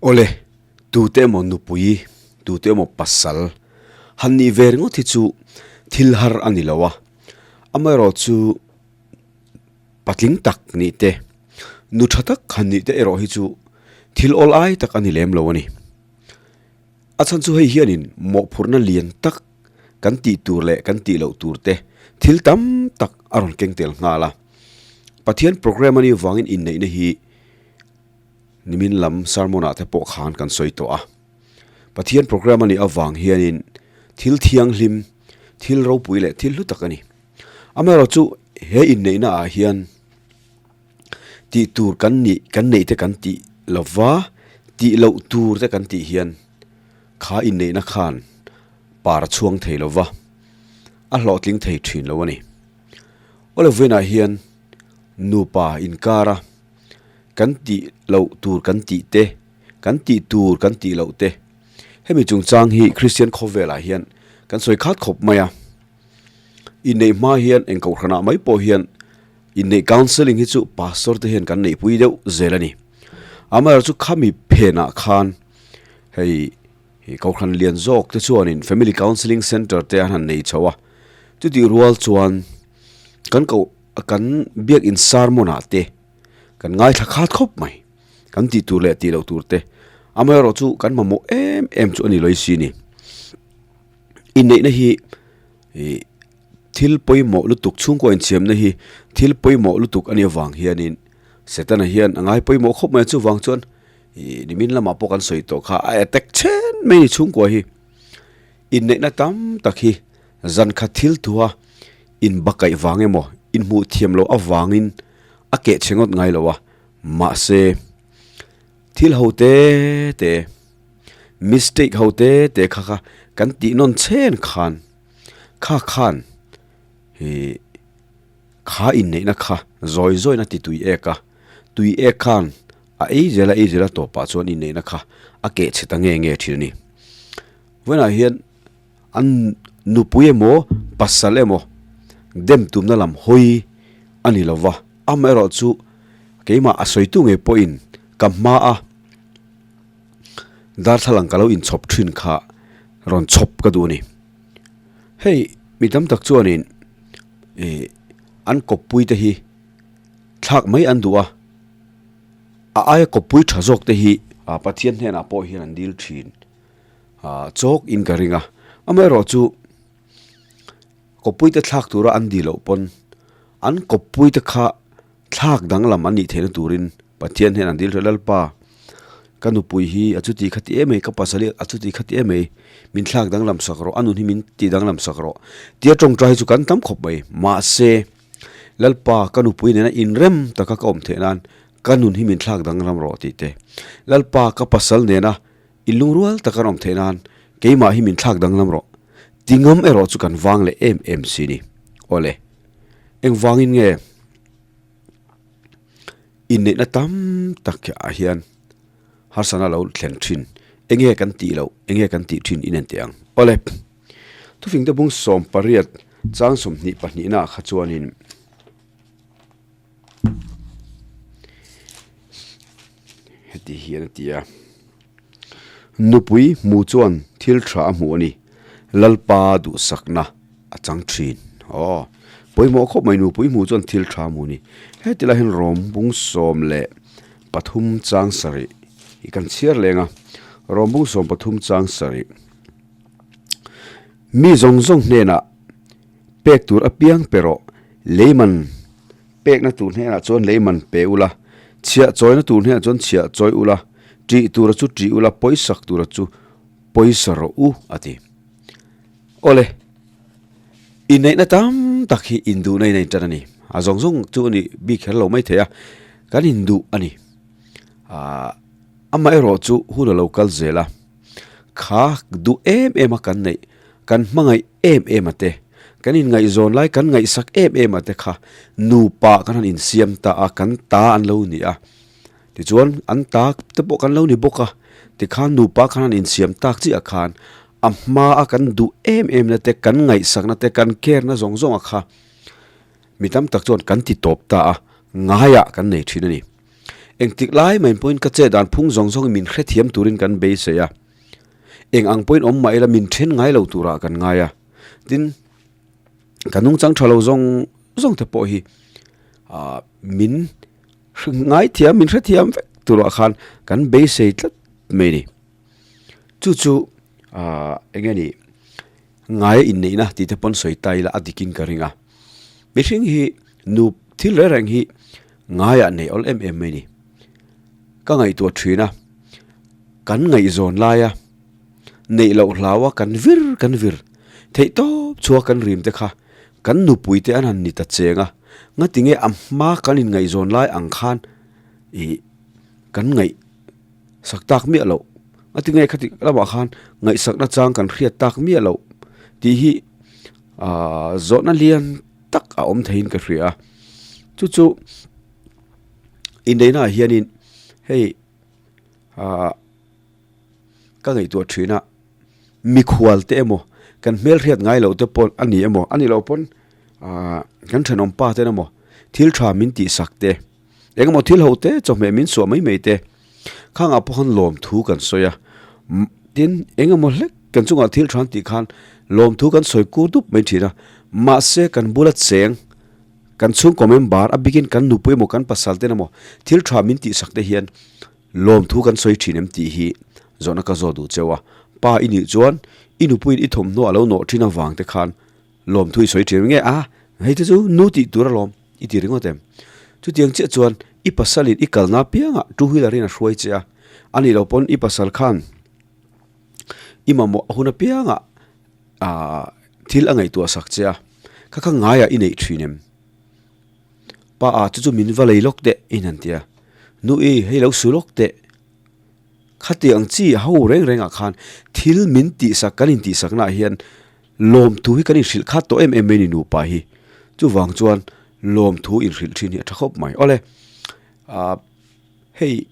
Awle, tute emaw nupui, tute emaw pasal han nih ve ringawt hi chu thil har a ni lo a, amaherawhchu patling tak nih te, nu tha tak han nih te erawh hi chu thil awl ai tak a ni lem lo a ni. A chhan chu hei hianin mawhphurhna lian tak kan tih tur leh kan tih loh tur te thil tam tak a rawn keng tel nghal a. Pathian programme a nih vangin inneihna hi nimin lam sermon ah te pawh khan kan sawi tawh a. Pathian programme a nih avang hianin thil thianghlim, thil ropui leh thil hlu tak a ni. Amaherawhchu he inneihna ah hian Tih tur kan nih kan neih te kan tih lova, tih loh tur te kan tih hian kha inneihna khan par a chhuang thei lova, a hlawhtling thei thin lo a ni. Awle vawiinah hian nupa inkara kan tih loh tur kan tih te, kan tih tur kan tih loh te, hemi chungchang hi Kristian khawvelah hian kan sawi khat khawp mai a. Inneih hma hian eng kohhranah mai pawh hian Inneih counselling hi chu pastor te hian kan neihpui deuh zel a ni. Amaherawh chu khami phenah khan hei kohhran lian zawk te chuanin family counselling centre te an han nei chho a, chutih rual chuan kan koh kan biakin sermon ah te kan ngaithla khat khawp mai, kan tih tur leh tih loh tur te. Amaherawh chu kan mamawh em em chu a ni lawisi ni. Inneihna hi ih. Thil pawimawh lutuk chhungkaw inchhiamna hi thil pawimawh lutuk a nih avang hianin Setana hian a ngai pawimawh khawp mai a, chuvang chuan ih nimin lamah pawh kan sawi tawh kha a attack chhen mai a ni chhungkua hi. Inneihna tam tak hi zan khat thil thua inbakaih vang emaw inhmuh thiam loh avangin a keh chhe ngawt ngai lo a, mahse thil ho te te mistake ho te te kha kha kan tih nawn chhen khan. Kha khan ih kha inneihna kha zawi zawina ti tui ek a, tui ek khan a ei zel a ei zel a tawpah chuan inneihna kha a keh chhe ta nge nge thin a ni. Vawiinah hian an nupui emaw pasal emaw dem tumna lam hawi a ni lo va, amaherawh chu keimah a sawitu ngei pawhin ka hma a darthlalang ka lo inchhawp thin kha rawn chhawp ka duh a ni. Hei mi tam tak chuanin ih an kawppui te hi thlak mai an duh a, a aia kawppui tha zawk te hi Pathian hnenah pawh hian an dil thin ah chawk in ka ring a, amaherawhchu kawppui te thlak tura an dil loh pawn an kawppui te kha Thlak danglam an nih theihna turin Pathian hian an dil hreh Lalpa, ka nupui hi a chuti khati em mai, ka pasal hi a chuti khati em mai, min thlak danglam sak rawh, a nun hi min ti danglam sak rawh tia tawngtai hi chu kan tam khawp mai. Mahse, Lalpa, ka nupui nena inrem taka ka awm theih nan ka nun hi min thlak danglam rawh tih te, Lalpa, ka pasal nena inlungrual taka an awm theih nan keimah hi min thlak danglam rawh ti ngam erawh chu kan vang leh em em si ni. Awle, engvangin nge? Inneihna tam tak ah hian harsatna lo thlen thin enge kan tih loh enge kan tih thin in en teh ang. Awle, thufingte bung 18 chang 22 ah kha chuanin heti hian a ti a, Nupui hmu chuan thil tha a hmu a ni, Lalpa duhsakna a chang thin. Aw, pawimawh khawp mai nupui hmu chuan thil tha a hmu a ni. Heti lai hian rawm bung 13 chang sarih hi kan chhiar leng a, rawm bung 13 chang sarih mi zawng zawng hnenah pek tur apiang pe rawh, leiman Pekna tur hnenah chuan lei man pe ula, chhiah chawina tur hnenah chuan chhiah chawi ula, ṭih tura chu ṭih ula, pawisak tura chu pawisa rawh u, a ti. Awle, inneihna tam tak hi induhna in a inṭan a ni. A zawng zawng chu a nih bik kher lo maithei a, kan induh a ni. Aaa, amaherawh chu hun a lo kal zel a, kha duh em em a kan neih, kan hmangaih em em a te, kan inngaihzawn lai kan ngaihsak em em a te kha nupa kan han insiam ta a, kan ta an lo ni a, tichuan an ta te pawh kan lo ni bawk a, tikhan nupa khan han insiam tak chiah khan a hma a kan duh em em na te, kan ngaihsak na te, kan care na zawng zawng a kha mi tam tak chuan kan ti tawp ta a, ngaiah kan nei thin a ni. Engtik lai mai pawhin ka chet dan phung zawng zawngin min hrethiam turin kan beisei a. Eng ang pawhin awm mah ila min then ngai lo turah kan ngai a. Tin, ka nungchang tha lo zawng zawng te pawh hi ah min ngaithiam min hrethiam vek turah khan kan beisei tlat mai a ni. Chu chu ah eng nge ni ngaia inneihna tih te pawn sawi ta ila a dikin ka ring a. Mihring hi nu thil reng reng hi ngaiah nei awl em em mai a ni. Ka ngaihtuah thin a, kan ngaihzawn laia neih loh hlaua kan vir kan vir theih tawp chhuak kan rim te kha kan nupui te an han ni ta cheng a, ngatinge a hma kan inngaihzawn lai ang khan ih kan ngaih sak tak miah loh ngatinge khati lamah khan ngaihsakna chang kan hriat tak miah loh tih hi ahh zawhna lian tak a awm theiin ka hria a, chu chu inneihna ah hianin hei ahh ka ngaihtuah thin a mikhual te emaw kan hmelhriat ngai loh te pawh a ni emaw a nih loh pawn ahh kan thenawm pa ten emaw thil tha min tih sak te eng emaw thil ho te chawhmeh min suah mai mai te khang ah pawh khan lawmthu kan sawi a tin eng emaw hlek kan chungah thil tha an tih khan lawmthu kan sawi kur dup mai thin a mahse kan bula cheng kan chhungkaw member a bikin kan nupui emaw kan pasal ten emaw thil tha min tih sak te hian Lawmthu kan sawi thin em tih hi zawhna ka zawt duh cheu a, pa i nih chuan i nupuiin i thawmhnaw a lo nawh thin avang te khan lawmthu i sawi thin em nge a, hei te chu nu tih tur alawm i ti ringawt em? Chutiang chiah chuan i pasalin i kalna apiangah two wheeler in a hruai che a, a nih loh pawn i pasal khan i mamawh a hun apiangah aah thil a ngaihtuah sak che a, kha kha ngaiah i neih thin em? Pa a chu chu min va lei lawk teh in han ti a, Nu i hei lo su lawk teh. Khati ang chi ho reng reng ah khan thil min tihsak kan intihsak naah hian lawmthu hi kan inhrilh khat tawh em em mai ni nupa hi. Chuvang chuan lawmthu inhrilh thin hi a tha khawp mai. Awle ah hei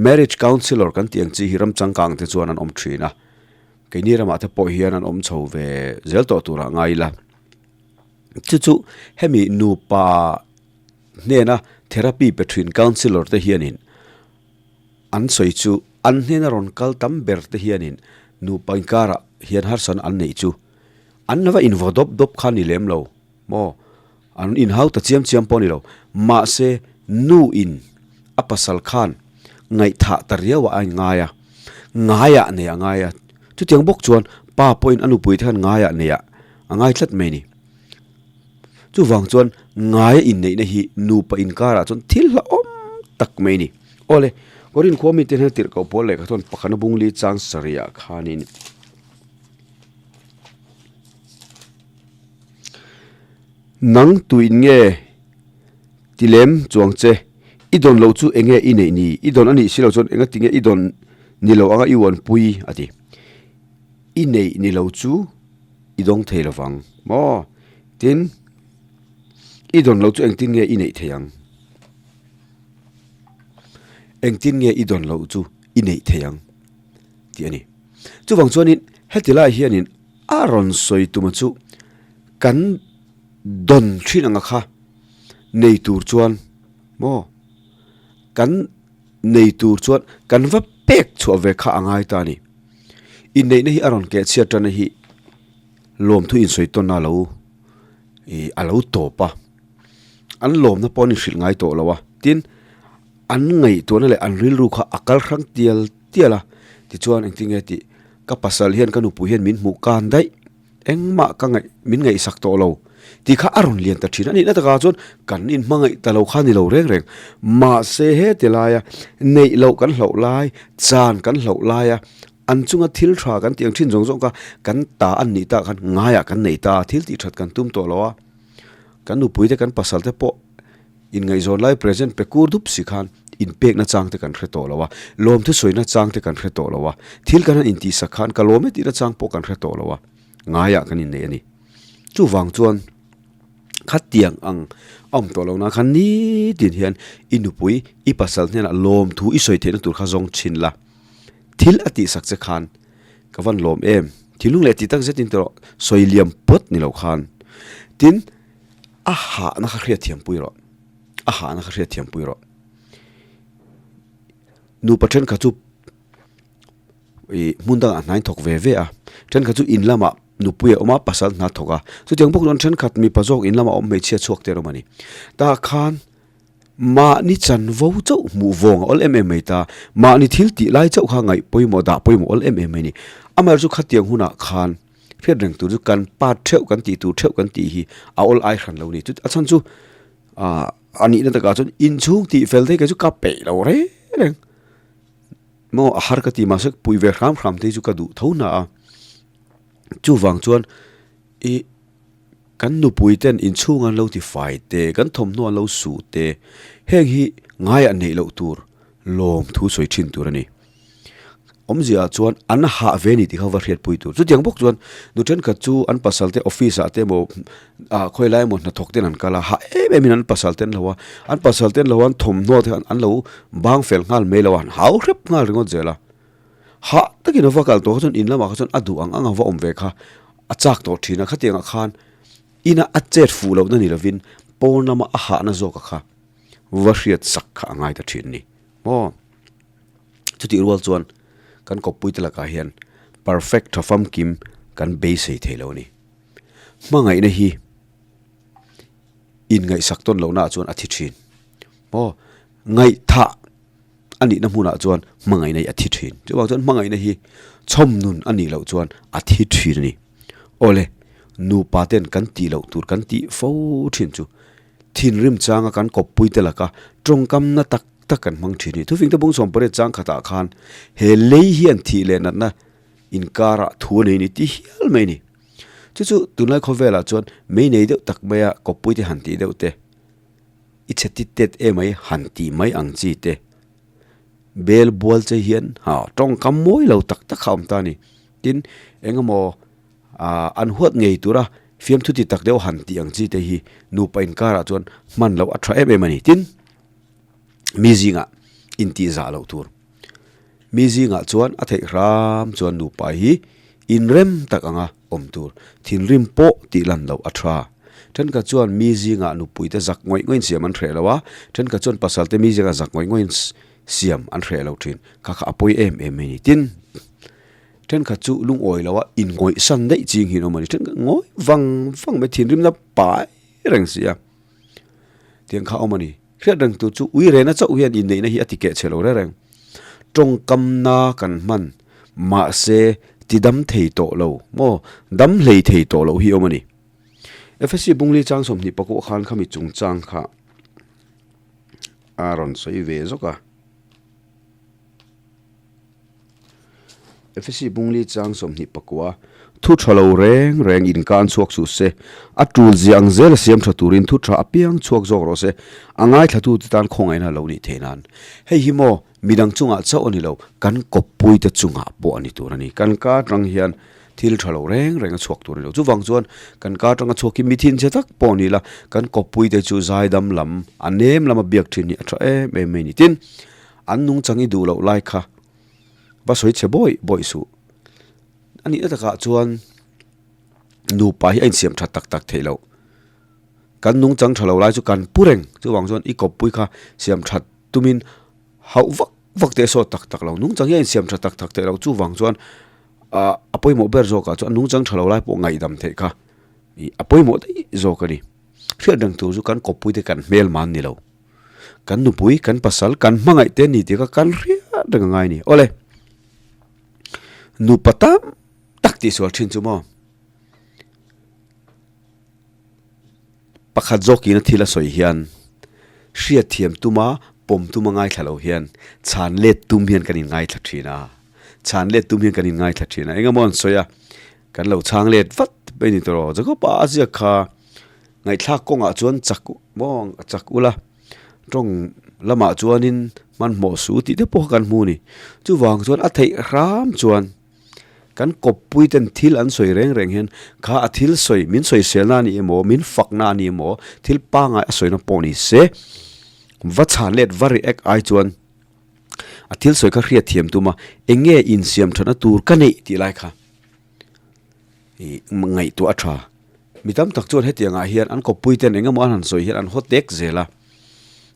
marriage counsellor kan tih ang chi hi ram changkang te chuan an awm thin a, keini ramah te pawh hian an awm chho ve zel tawh turah ngai ila. Chu chu hemi nupa hnena therapy pe thin counsellor te hianin an sawi chu an hnena rawn kal tam ber te hianin nupa inkarah hian harsatna an neih chu an va invaw dawp dawp kha ni lem lo maw an inhau ta chiam chiam pawh a ni lo mahse nu in a pasal khan ngaihthah ta riau ah a inngai a ngaiah nei a ngai a chutiang bawk chuan pa pawhin a nupui te khan ngaiah nei ah A ngai tlat mai ni. Chuvang chuan ngaia inneihna hi nupa inkarah chuan thil hlauhawm tak mai ni. Awle, Korin khua mite hian tirhkoh pawl lehkha chuan pakhatna bungli chang sarihah khanin Nang tuin nge ti lem chuang che, i dawn loh chu enge i neih ni, i dawn a nih si lo chuan enga tinge i dawn ni lo anga i uanpui a ti. I neih ni lo chu i dawng thei lo vang maw? Tin, i dawn loh chu engtin nge i neih thei ang? Engtin nge i dawn loh chu i neih thei ang? Tih a ni. Chuvang chuanin heti lai hianin a rawn sawi tuma chu kan dawn thin anga kha nei tur chuan maw kan nei tur chuan kan va pek chhuah ve kha a ngai ta a ni. Inneihna hi a rawn keh chhiat tana hi lawmthu insawi tawn a lo ih a lo tawp a, an lawmna pawh an inhrilh ngai tawh lo a, tin an ngaihtuahna leh an rilru kha a kal hrang tial tial a, tichuan engtin nge tih ka pasal hian ka nupui hian min hmuh kan daih. Engmah ka ngaih min ngaihsak tawh lo tih kha a rawn lian ta thin a nihna takah chuan kan inhmangaih ta lo kha ni lo reng reng. Mahse heti laia neih loh kan hloh lai, chan kan hloh laia an chunga thil tha kan tih ang thin zawng zawng kha kan ta an nih tak khan ngaiah kan nei ta, thil tih that kan tum tawh lo a. Kan nupui te kan pasal te pawh inngaihzawn lai present pe kur dup si khan inpekna chang te kan hre tawh lo a, lawmthu sawina chang te kan hre tawh lo a, thil kan han intihsak khan ka lawm e tihna chang pawh kan hre tawh lo a, ngaiah kan innei a ni. Chuvang chuan khatiang ang a awm tawh lohna khan nitin hian i nupui i pasal hnenah lawmthu i sawi theihna tur kha zawng chhin la, thil a tihsak che khan ka van lawm em, thinlung leh tih tak zetin tawh sawi liam pawt ni lo khan tin, A hahna kha hriat thiam pui rawh. A hahna kha hriat thiam pui rawh. Nupa thenkhat chu ih hmun dangah hna in thawk ve ve a, thenkhat chu in lamah nupui a awm a, pasal hna thawk a. Chutiang bawk chuan thenkhat mipa zawk in lamah awm hmeichhia chhuak te an awm a ni. Tah khan mahni chanvo chauh hmuh vawng a awl em em mai ta, mahni thil tih lai chauh kha ngaih pawimawh dah pawimawh awl em em mai a ni. Amaherawhchu khatiang hunah khan hriat reng tur chu kan part theuh kan tih tur theuh kan tih hi a awl ai hran lo a ni. Chu a chhan chu ah a nihna takah chuan inchhung tih fel te hi kei chu ka peih lo reng reng. Maw a har ka ti mahse pui ve hram hram te hi chu ka duh tho hna a. Chuvang chuan ih kan nupui ten inchhung an lo ti fai te, kan thawmhnaw an lo suh te, heng hi ngaiah neih loh tur lawm thu sawi thin tur a ni. Awmzia ah chuan an hah ve a ni tih kha va hriatpui tur. Chutiang bawk chuan nu thenkhat chu an pasal te office ah te emaw ah khawi lai emaw hnathawk ten an kal a, hah em em in an pasal te an lo a, an pasal te an lo a, an thawmhnaw te khan an lo bang fel nghal mai lo a, an hau hrep nghal ringawt zel a. Hah takin a va kal tawh kha chuan in lamah kha chuan a duh ang ang a va awm ve kha a chak tawh thin a, khatiangah khan ina a chet fuh lohna ni lovin pawn lama a hahna zawka kha va hriat sak kha a ngai ta thin a ni maw. Chutih rual chuan kan kawppui te lakah hian perfect tha famkim kan beisei thei lo a ni. Hmangaihna hi inngaihsak tawn lohnaah chuan a thi thin maw, ngaihthah a nihna hmunah chuan hmangaihna hi a thi thin. Chuvang chuan hmangaihna hi chhawm nun a nih loh chuan a thi thin a ni. Awle, nupa ten kan tih loh tur kan tih fo thin chu thinrim changa kan kawppui te laka tawngkamna tak tak kan hmang thin a ni. Thufing te bung 18 chang khatah khan he lei hian thih leh natna inkarah thu a nei a ni ti hial mai a ni. Chu chu tunlai khawvelah chuan mei nei deuh tak maia kawppui te han tih deuh te, I chhe tit tet emai han tih mai ang chi te. Bel bual che hian ha tawngkam mawi lo tak tak kha a awm ta a ni. Tin, eng emaw ah an huat ngei tura fiamthu ti tak deuh han tih ang chi te hi nupa inkarah chuan hman loh a tha em em a ni. Tin, mi zingah intihzah loh tur. Mi zingah chuan a theih hram chuan nupa hi inrem tak anga awm tur, thinrim pawh tih lan loh a tha. Thenkhat chuan mi zingah nupuite zak ngawih ngawih siam an hreh lo a, thenkhat chuan pasalte mi zingah zak ngawih ngawih siam an hreh lo thin. Kha kha a pawi em em mai a ni. Tin, thenkhat chu lungawi loa inngawihsan daih ching hi an awm a ni. Thenkhat ngawi vang vang mai thinrimna pai reng si a, tiang kha a awm a ni. Hriat reng tur chu ui rehna chauh hian inneihna hi a ti keh chhe lo reng reng. Tawngkamna kan hman mahse ti dam thei tawh lo maw, dam hlei thei tawh loh hi awm a ni. Efesi Bungli chang 20 pakua khan khami chungchang kha a rawn sawi ve zawk a. Efesi Bungli chang 24, Thu tha lo reng reng in kan chhuak suh se, a tul zia ang zel a siam tha turin thu tha apiang chhuak zawk rawh se, a ngaithla te tan khawngaihna lo nih theih nan. Hei hi maw midang chungah chauh a ni lo, kan kawppui te chungah pawh a ni tur a ni. Kan ka atang hian thil tha lo reng reng a chhuak tur a ni lo. Chuvang chuan kan ka atanga chhuak hi mi thinchhe tak pawh a ni la, kan kawppui te chu zaidam lam, a nem lama biak thin hi a tha em em mai a ni. Tin, an nungchang i duh loh lai kha va sawi chhe bawih bawih suh. A nihna takah chuan nupa hi a insiam tha tak tak theih loh. Kan nungchang tha lo lai chu kan pu reng. Chuvang chuan i kawppui kha siam that tumin hauh vak vak teh sawt tak tak lo. Nungchang hi a insiam tha tak tak theih loh. Chuvang chuan ah a pawimawh ber zawkah chuan nungchang tha lo lai pawh ngaihdam theih kha ih a pawimawh daih zawk a ni. Hriat reng tur chu kan kawppui te kan hmelma an ni lo. Kan nupui, kan pasal, kan hmangaih te a ni tih kha kan hriat reng a ngai a ni. Awle, nupa tam tak tihsual thin chu maw? Pakhat zawkin a thil a sawi hian hriatthiam tuma pawm tuma ngaithla lo hian chhan let tum hian kan inngaithla thin a, chhan let tum hian kan inngaithla thin a. Engemaw an sawi a, kan lo chhang let vat mai a ni tawh rawh. Jacob-a a ziak kha Ngaihthlak kawngah chuan chak maw chak ula, tawng lamah chuanin hmanhmawh su tih te pawh kha kan hmu a ni. Chuvang chuan a theih hram chuan kan kawppui ten thil an sawi reng reng hian kha a thil sawi min sawiselna a ni emaw min fakna a ni emaw thil pangngai a sawina pawh ni se va chhan let va react ai chuan a thil sawi kha hriatthiam tum a eng nge insiam thatna tur ka neih tih lai kha ih ngaihtuah a tha. Mi tam tak chuan hetiangah hian an kawppui ten eng emaw an han sawi hian an haw tek zel a,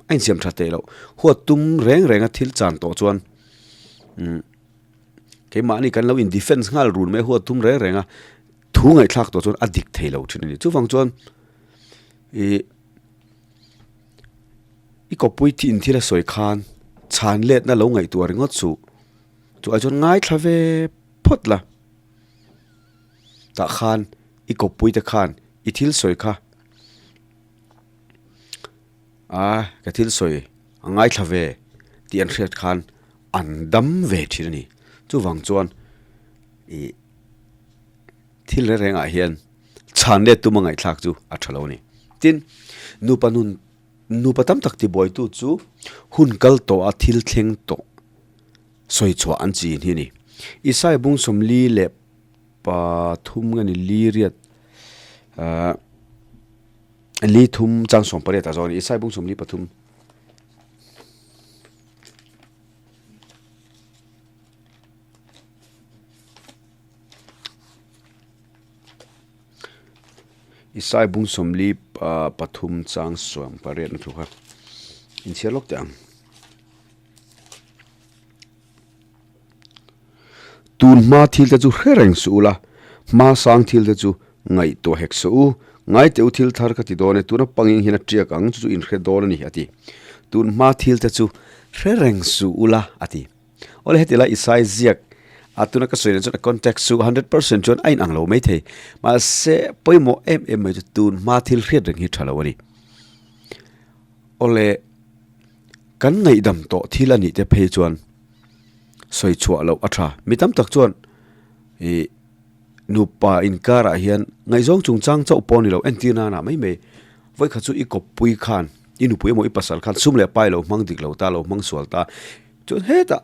a insiam tha teh loh. Huat tum reng renga thil chan tawh chuan. Umm keimahni kan lo in defence nghal run mai huat tum reng reng a, thu ngaihthlak tawh chuan a dik thei lo thin a ni. Chuvang chuan ih i kawppui thin thil a sawi khan chhan letna lo ngaihtuah ringawt suh. Chu ai chuan ngaithla ve phawt la. Tah khan i kawppui te khan i thil sawi kha a ka thil sawi a ngaithla ve tih an hriat khan an dam ve thin a ni. Chuvang chuan ih thil reng rengah hian chhan let tuma ngaihthlak chu a tha lo a ni. Tin, nupa nun nupa tam tak tibuaitu chu hun kal tawh a thil thleng tawh sawi chhuah an chin hi a ni. Isaiah bung 44 nge ni li riat ahh li thum chang 18 ah zawk a ni. Isaiah bung 43. Isai bung 43 chang 18 na thu kha inchhiar lawk teh ang. Tun hma thil te chu hre reng suh ula, hma sang thil te chu ngaihtuah hek suh u. Ngai teh u thil thar ka ti dawn e, tuna panging hian a tiak ang chu chu inhre dawn a ni a ti. Tun hma thil te chu hre reng suh ula a ti. Awle heti lai Isai ziak a tuna ka sawi nen chuan a context chu 100% chuan a inang lo mai thei. Mahse pawimawh em em mai chu tun hma thil hriat reng hi tha lo a ni. Awle kan ngaihdam tawh thil a nih te phei chuan sawi chhuah loh a tha. Mi tam tak chuan ih nupa inkarah hian ngaihzawng chungchang chauh pawh a ni lo entir nana mai mai. Vawikhat chu i kawppui khan i nupui emaw i pasal khan sum leh pai lo hmang dik lo ta lo hmang sual ta. Chuan hetah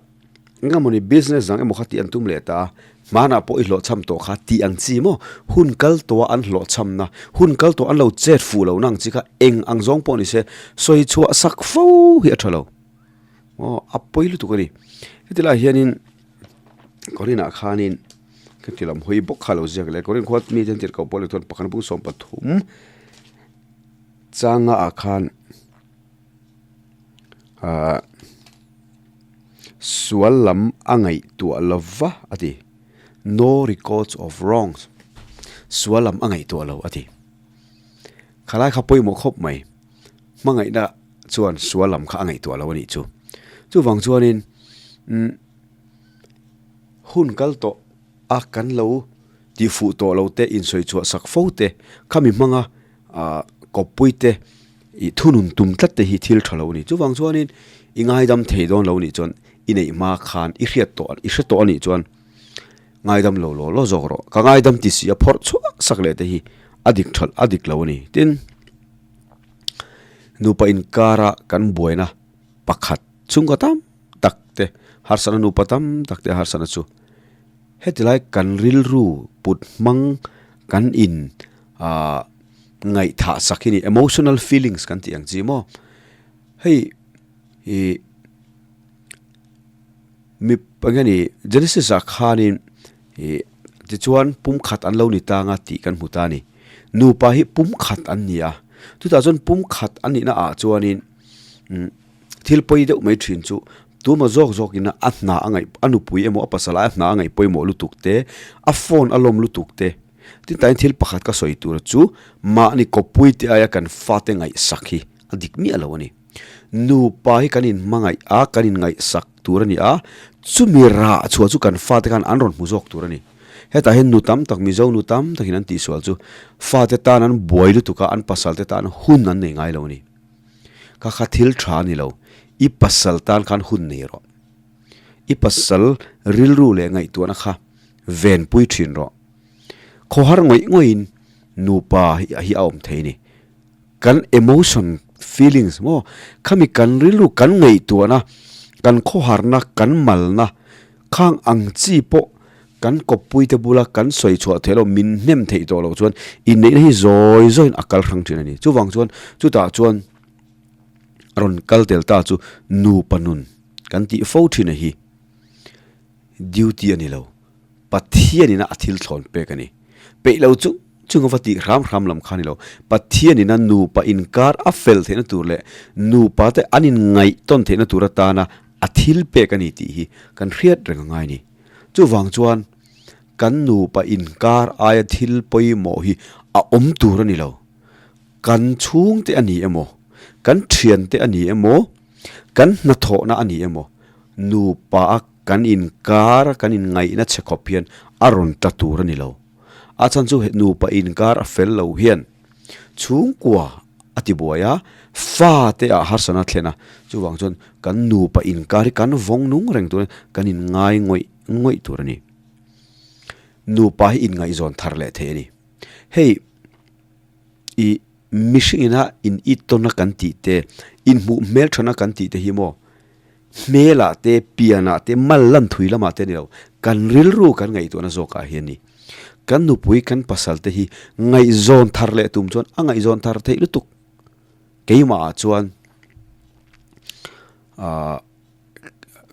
eng emaw ni business dang emaw kha tih an tum leh ta a, hmanah pawh i hlawhchham tawh kha tih ang chi maw? Hun kal tawha an hlawhchhamna, hun kal tawh an lo chet fuh lohna ang chi kha eng ang zawng pawh ni se sawi chhuah sak fo hi a tha lo. Aw a pawi lutuk a ni. Heti lai hianin Korinah khanin ka ti lam hawi bawk kha lo ziak leh Korin khua mite an tirhkoh pawh leh chuan pakhat pung 13 changa ah khan Ahh sual lam a ngaihtuah lo va a ti, no records of wrongs, sual lam a ngaihtuah lo a ti. Khalai kha pawimawh khawp mai, hmangaihna chuan sual lam kha a ngaihtuah lo a nih chu. Chuvang chuanin umm hun kal tawh a kan lo tihfuh tawh lo te insawi chhuah sak fo te khami hmanga Ahh kawppui te ih thunun tum tlat te hi thil tha lo a ni. Chuvang chuanin i ngaidam thei dawn lo nih chuan i neih hma khan i hriat tawh i hre tawh a nih chuan ngaidam lo law law zawk rawh. Ka ngaidam ti si a phawrh chhuak sak leh te hi a dik tha a dik lo a ni. Tin, nupa inkara kan buaina pakhat chhungkaw tam tak te harsatna nupa tam tak te harsatna chu heti lai kan rilru put hmang kan in Ahh ngaihthah sak hi ni emotional feelings kan tih ang chi maw hei ih mi eng nge ni Genesis ah khanin ih tichuan pumkhat an lo ni tang a tih kan hmu ta a ni nupa hi pumkhat an ni a chutah chuan pumkhat an nihna ah chuanin umm thil pawi deuh mai thin chu tuma zawk zawk ina a hna a ngaih a nupui emaw a pasal a hna a ngaih pawimawh lutuk te a phone a lawm lutuk te. Tintain thil pakhat ka sawi tur chu mahni kawppui te aia kan fate ngaihsak hi a dik miah lo a ni. Nupa hi kan inhmangaih a, kan inngaihsak tur a ni a, chumi rah chhuah chu kan fate khan an rawn hmu zawk tur a ni. Hetah hian nu tam tak, Mizo nu tam takin an tihsual chu fate tan an buai lutuk a, an pasal te tan hun an nei ngai lo a ni. Kha kha thil tha a ni lo, i pasal tan khan hun nei rawh. I pasal rilru leh ngaihtuahna kha venpui thin rawh. Khawhar ngawih ngawih in nupa hi a awm thei a ni. Kan emotion, feelings maw, khami kan rilru kan ngaihtuahna, kan khawharna, kan malna khang ang chi pawh kan kawppui te bula kan sawi chhuah theih loh, min hnem theih tawh loh chuan inneihna hi zawi zawiin a kal hrang thin a ni. Chuvang chuan chutah chuan rawn kal tel ta chu nupa nun kan tih fo thin a hi duty a ni lo. Pathianina a thil thlawn pek a ni. Peih lo chung chung a va tih hram hram lam kha a ni lo. Pathianina nupa inkar a fel theihna tur leh nupa te an inngaih tawn theihna tur atana A thil pek a ni tih hi kan hriat reng a ngai a ni. Chuvang chuan kan nupa inkar aia thil pawimawh hi a awm tur a ni lo. Kan chhungte a ni emaw, kan thiante a ni emaw, kan hnathawhna a ni emaw, nupa a kan inkar a kan inngaihna che khawp hian a rawn ta tur a ni lo. A chhan chu nupa inkar a fel lo hian chhungkua a ti buai a, fa te ah harsana thlen a, chuvang chuan kan nupa inkar hi kan vawng nung reng tur a ni, kan inngai ngawih ngawih tur a ni. Nupa hi inngaihzawn thar leh thei a ni. Hei i mihring ina in it tawn a kan tih te, inhmuh hmel than a kan tih te hi maw hmelah te, pianah te, mal lan thui lamah te a ni lo, kan rilru kan ngaihtuahna zawkah hian a ni. Kan nupui kan pasal te hi ngaihzawn thar leh tum chuan a ngaihzawn thar theih lutuk. Keimahah chuan aah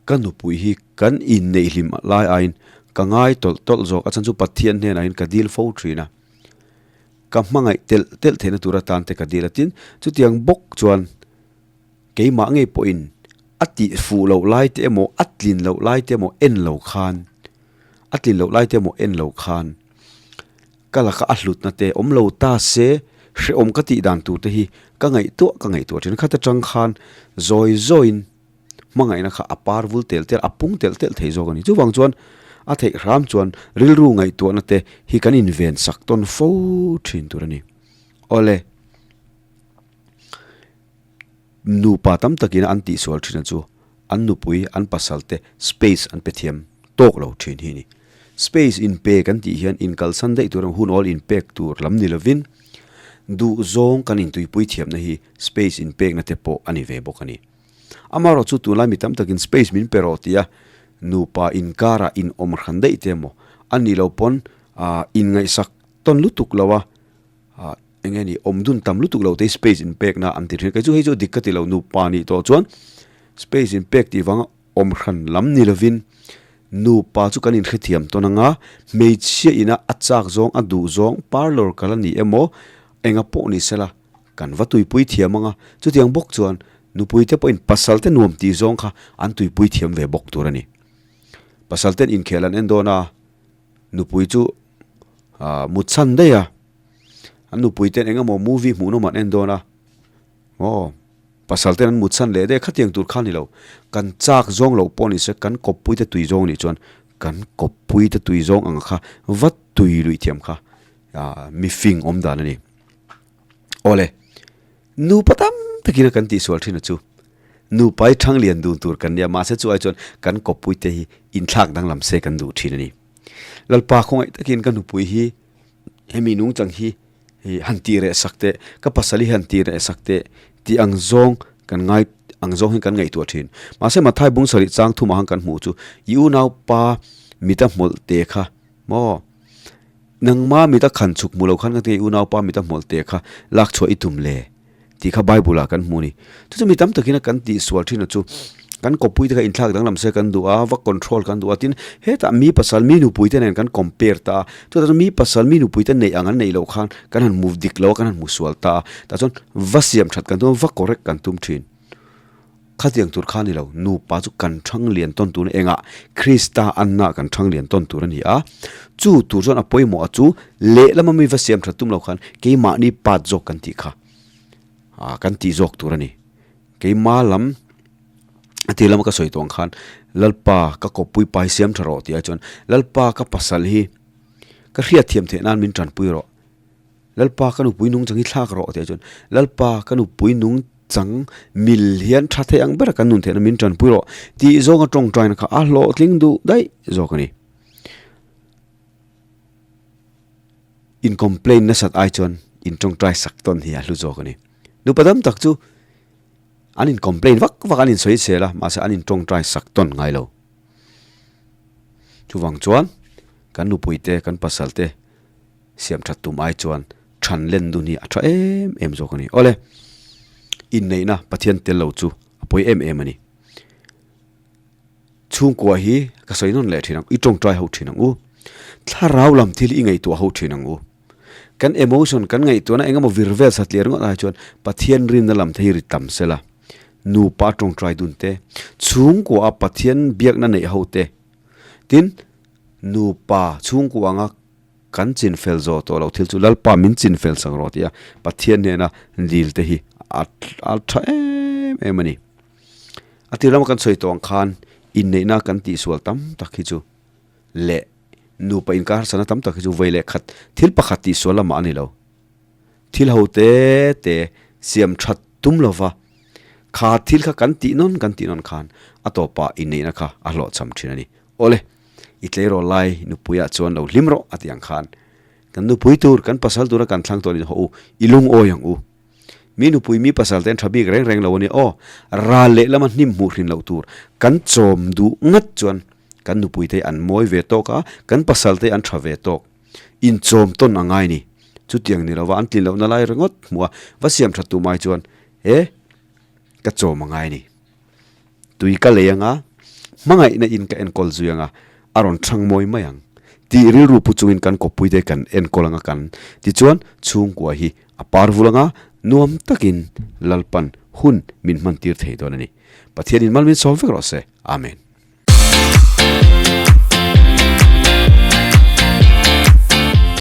ka nupui hi kan inneih hlim lai aiin ka ngai tawlh tawlh zawk a chhan chu Pathian hnenah hian ka dil fo thin a, ka hmangaih telh telh theihna tur atan te ka dil a tin chutiang bawk chuan Keimah ngei pawhin a tih fuh loh lai te emaw, a tlin loh lai te emaw en lo khan, a tlin loh lai te emaw en lo khan ka laka a hlutna te awm lo ta se hrehawm ka tih dan tur te hi ka ngaihtuah ka ngaihtuah thin. Khata tang khan zawi zawiin hmangaihna kha a par vul tel tel, a pung telh telh thei zawk a ni. Chuvang chuan a theih hram chuan rilru ngaihtuahna te hi kan inven sak tawn fo thin tur a ni. Awle. Nupa tam takin an tihsual thin a chu an nupui an pasal te space an pe thiam tawk lo thin hi a ni. Space in pe kan tih hian inkalsan daih tur hun awl inpek tur lam ni lovin duhzawng kan intuipui thiamna hi space inpekna te pawh a ni ve bawk a ni. Amaherawh chu tunlai mi tam takin space min pe rawh tia nupa inkarah inawm hran daih te emaw a nih loh pawn inngaihsak tawn lutuk lo a, Ah eng nge ni awm dun tam lutuk lo te space in pek na an ti thin kei chu hei chu dik ka ti lo nupa nih tawh chuan space in pek tih vanga awm hran lam ni lovin nupa chu kan inhrethiam tawn anga hmeichhia ina a chak zawng a duh zawng parlour kal a ni emaw enga pawh ni sela kan va tuipui thiam anga chutiang bawk chuan nupui te pawhin pasal te nuam tih zawng kha an tuipui thiam ve bawk tur a ni pasal ten inkhel an en dawn a nupui chu ah mut chhan daih a an nupui ten eng emaw movie hmuh nawm an en dawn a aw pasal ten an mut chhan leh daih a khatiang tur kha a ni lo kan chak zawng loh pawh ni se kan kawppui te tui zawng nih chuan kan kawppui te tui zawng ang kha va tui luih thiam kha ah mifing awm dan a ni awle. Nupa tam takin a kan tihsual thin a chu. Nupa hi thang lian dun tur kan nia, mahse chu ai chuan kan kawppui te hi inthlak danglam se kan duh thin a ni. Lalpa khawngaih takin ka nupui hi hemi nungchang hi han tih reh sak teh, ka pasal hi han tih reh sak teh tih ang zawng kan ngai ang zawng hian kan ngaihtuah thin. Mahse Mathai bung sarih chang thumah han kan hmuh chu i unaupa mita hmawlh te kha maw? Nangma mita khan chhuk hmu lo khan ka ti unaupa mita hmawlh te kha lak chhuah i tum le tih kha Bible ah kan hmu a ni. Chu chu mi tam takin a kan tihsual thin a chu kan kawppui te kha inthlak danglam se kan duh a, va control kan duh a tin hetah mi pasal mi nupui te nen kan compare ta a, chutah chuan mi pasal mi nupui te neih ang an neih loh khan kan han hmu dik lo a kan han hmu sual ta a, tah chuan va siam that kan tum a va correct kan tum thin. Khatiang tur kha a ni lo, nupa chu kan thang lian tawn tur engah Krista anna kan thang lian tawn tur a ni a, chu tur chuan a pawimawh a chu lehlama mi va siam that tum lo khan keimahni part zawk kan tih kha ah kan tih zawk tur a ni. Keima lam a tir lama ka sawi tawh ang khan Lalpa ka kawppui pa hi siam tha rawh tih ai chuan Lalpa ka pasal hi ka hriatthiam theih nan min tanpui rawh. Lalpa ka nupui nung chang hi thlak rawh tih ah chuan Lalpa ka nupui nung chang mil hian tha thei ang ber a kan nun theihna min tanpui rawh tih zawnga tawngtaina kha a hlawhtling duh daih zawk a ni. In complain nasat ai chuan in tawngtai sak tawn hi a hlu zawk a ni. Nupa dam tak chu an in complain vak vak an in sawi sel a mahse an in tawngtai sak tawn ngai lo. Chuvang chuan kan nupui te kan pasal te Siam that tum ai chuan than len dun hi a tha em em zawk a ni. Awle, inneihna Pathian tel lo chu a pawi em em a ni. Chhungkua hi ka sawi nawn leh thin ang, i tawngtai ho thin ang u. Thlarau lam thil i ngaihtuah ho thin ang u. Kan emotion kan ngaihtuahna eng emaw vir vel satliah ringawt ai chuan Pathian rinna lam te hi ri tam sela. Nupa tawngtai dun te, chhungkua a Pathian biakna neih ho te, tin, nupa chhungkua anga kan chinfel zawh tawh loh thil chu Lalpa min chinfel sak rawh tia Pathian hnena dil te hi a tha em em a ni. A tir lama kan sawi tawh ang khan inneihna kan tihsual tam tak hi chu leh nupa inkar harsatna tam tak hi chu vawi leh khat thil pakhat tihsual lamah a ni lo. Thil ho te te siam that tum lova kha thil kha kan tih nawn kan tih nawn khan a tawpah inneihna kha a hlawhchham thin a ni. Awle, i tleirawl lai nupuiah chuan lo hlim rawh a ti ang khan kan nupui tur, kan pasal tura kan thlang tawhin haw u, i lungawi ang u. Mi nupui mi pasal te an tha bik reng reng lo a ni aw, ral leh lama hnim hmuh hrin loh tur kan chawm duh ngat chuan kan nupui te an mawi ve tawk a, kan pasal te an tha ve tawk. Inchawm tawn a ngai ni. Chutiang ni lova an tlin lohna lai ringawt hmuh a, va siam that tu mai chuan e ka chawm a ngai ni. Tui ka lei anga, hmangaihna in ka enkawl zui anga, a rawn thang mawi mai ang. Tih rilru pu chungin kan kawppui te kan enkawl anga kan tichuan chhungkua hi a par vul anga nuam takin Lalpan hun min hman tir thei dawn a ni. Pathianin mal min sawm vek rawh se. Amen.